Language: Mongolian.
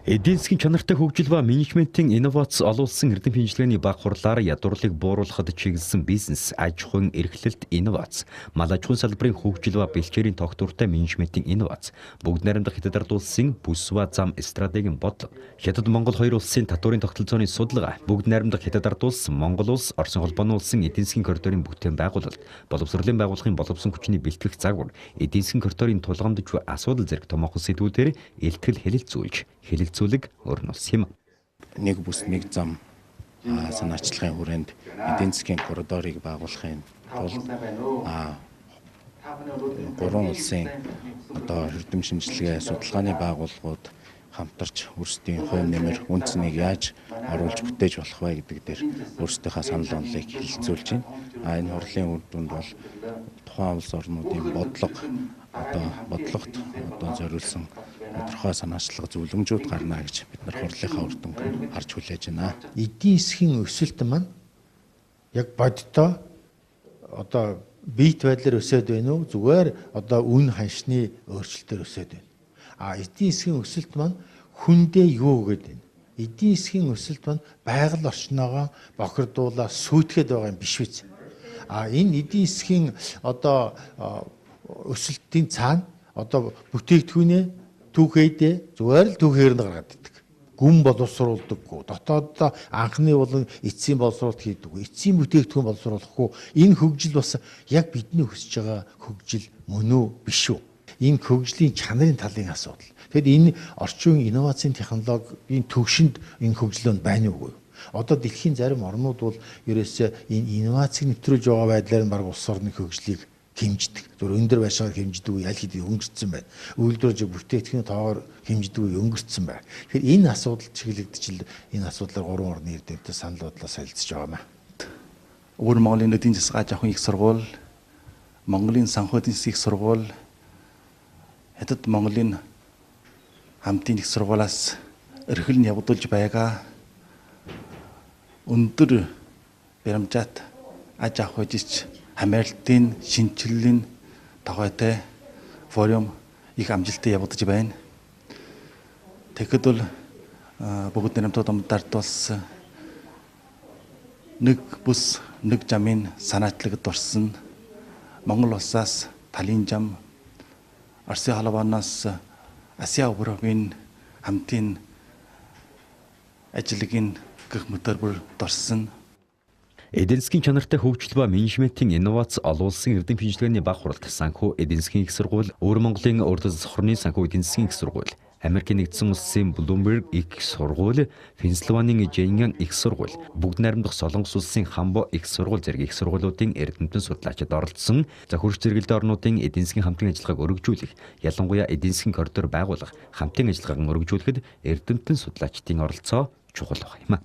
Эдийн засгийн чанартай хөгжил ба менежментийн инновац олон улсын эрдэм шинжилгээний баг хурлаар ядуурлыг бууруулахад чиглэсэн бизнес, аж ахуйн эрхлэлт, инновац, мал аж ахуйн салбарын хөгжил ба бэлчээрийн тогтвортой менежментийн инновац, бүгд найрамдах Хятад ард улсын бүс ба зам стратегийн бодлого, Хятад Монгол хоёр улсын татварын тогтолцооны судалгаа, бүгд найрамдах Хятад ард улс, Монгол улс, Оросын холбооны улсын эдийн засгийн коридорын бүтээн байгуулалт, боловсролын байгууллагын боловсон хүчний бэлтгэх загвар, эдийн засгийн коридорын тулгамдж буй асуудал зэрэг томоохон сэдвүүдээр илтгэл хэлэлцүүлж хэлэлцүүлэг өрнүүлсэн юм. Нэг бүс нэг зам санаачлагын хүрээнд эдийн засгийн коридорыг байгуулахын тулд гурван улсын одоо эрдэм шинжилгээ судалгааны байгууллагууд хамтарч өөрсдийн хувь нэмэр үн цэнийг яаж оруулж бүтээж болох вэ гэдэг дээр өөрсдийнхөө санал онолыг хэлэлцүүлж байна. Энэ хурлын үр дүнд бол тухайн улс орнуудын бодлого одоо бодлогот одоо зориулсан тодорхой санаачлага зөвлөмжүүд гарна гэж бид нар хурлынхаа үр дүнг харж хүлээж байна. Эдийн засгийн өсөлт маань яг бодитоо одоо биет байдлаар өсөөд байна уу? Зүгээр одоо үн ханшны өөрчлөлтөөр өсөөд байна. А эдийн засгийн өсөлт маань хүндээ юу өгöd байна? Эдийн засгийн өсөлт маань байгаль орчноогоо бохирдуулаа сүйтгэхэд байгаа юм биш биз? А энэ эдийн засгийн одоо өсөлтийн цаана одоо бүтээгдэхүүнээ түүхээдээ зүгээр л түүхээр нь гаргаад иддэг. Гүн боловсруулдаггүй. Дотооддоо анхны болон эцсийн боловсруулалт хийдэггүй. Эцсийн бүтээгдэхүүн боловсруулахгүй. Энэ хөгжил бас яг бидний хүсэж байгаа хөгжил мөн үү биш үү? Энэ хөгжлийн чанарын талын асуудал. Тэгэхэд энэ орчин үеийн инновацийн технологийн төвшөнд энэ хөгжил нь байна уугүй юу? Одоо дэлхийн зарим орнууд бол ерөөсөө энэ инновацийг нэвтрүүлж байгаа байдлаар нь бараг улс орны хөгжлийг хэмждэг. Зүгээр өндөр байшингаар хэмждэг үе аль хэдийн өнгөрцөн байна. Үйлдвэрлэж бүтээгдэхүүний тоогоор хэмждэг үе өнгөрцөн байна. Тэгэхээр энэ асуудал чиглэгдчихэл энэ асуудлаар гурван орны эрдэмтэд санал бодлоо солилцож байгаа юм аа. Өвөр Монголын эдийн засгийн аж ахуйн их сургууль, Монголын санхүү эдийн засгийн их сургууль, Хятад Монголын хамтын их сургуулиас эрхлэн явуулж байгаа өндөр баримжаат аж ахуй жич хамааралтын шинэчлэлийн тогоотой форум их амжилттай явагдаж байна. Тэгэхэд бол бүгд найрамдах Домод улс нэг бүс нэг замын санаачлагд орсон. Монгол улсаас талын зам, Оросын холбооноос Аси Европын хамтын ажиллагийн гэх мэтээр бүр дорсон. Эдийн засгийн чанартай хөгжил ба менежментийн инновац олон улсын эрдэм шинжилгээний баг хуралд санхүү эдийн засгийн их сургууль, Өвөр Монголын урд засах орны санхүү эдийн засгийн их сургууль, Америкийн нэгдсэн улсын Bloomberg их сургууль, Пенсильванийн Женган их сургууль, бүгд найрамдах Солонгос улсын Хамбо их сургууль зэрэг их сургуулиудын эрдэмтэн судлаачид оролцсон хөрш зэрэгэлдээ орнуудын эдийн засгийн хамтын ажиллагааг өргөжүүлэх, ялангуяа эдийн засгийн коридор байгуулах, хамтын ажиллагааг өргөжүүлэхэд эрдэмтэн судлаачдын оролцоо чухал байх юм.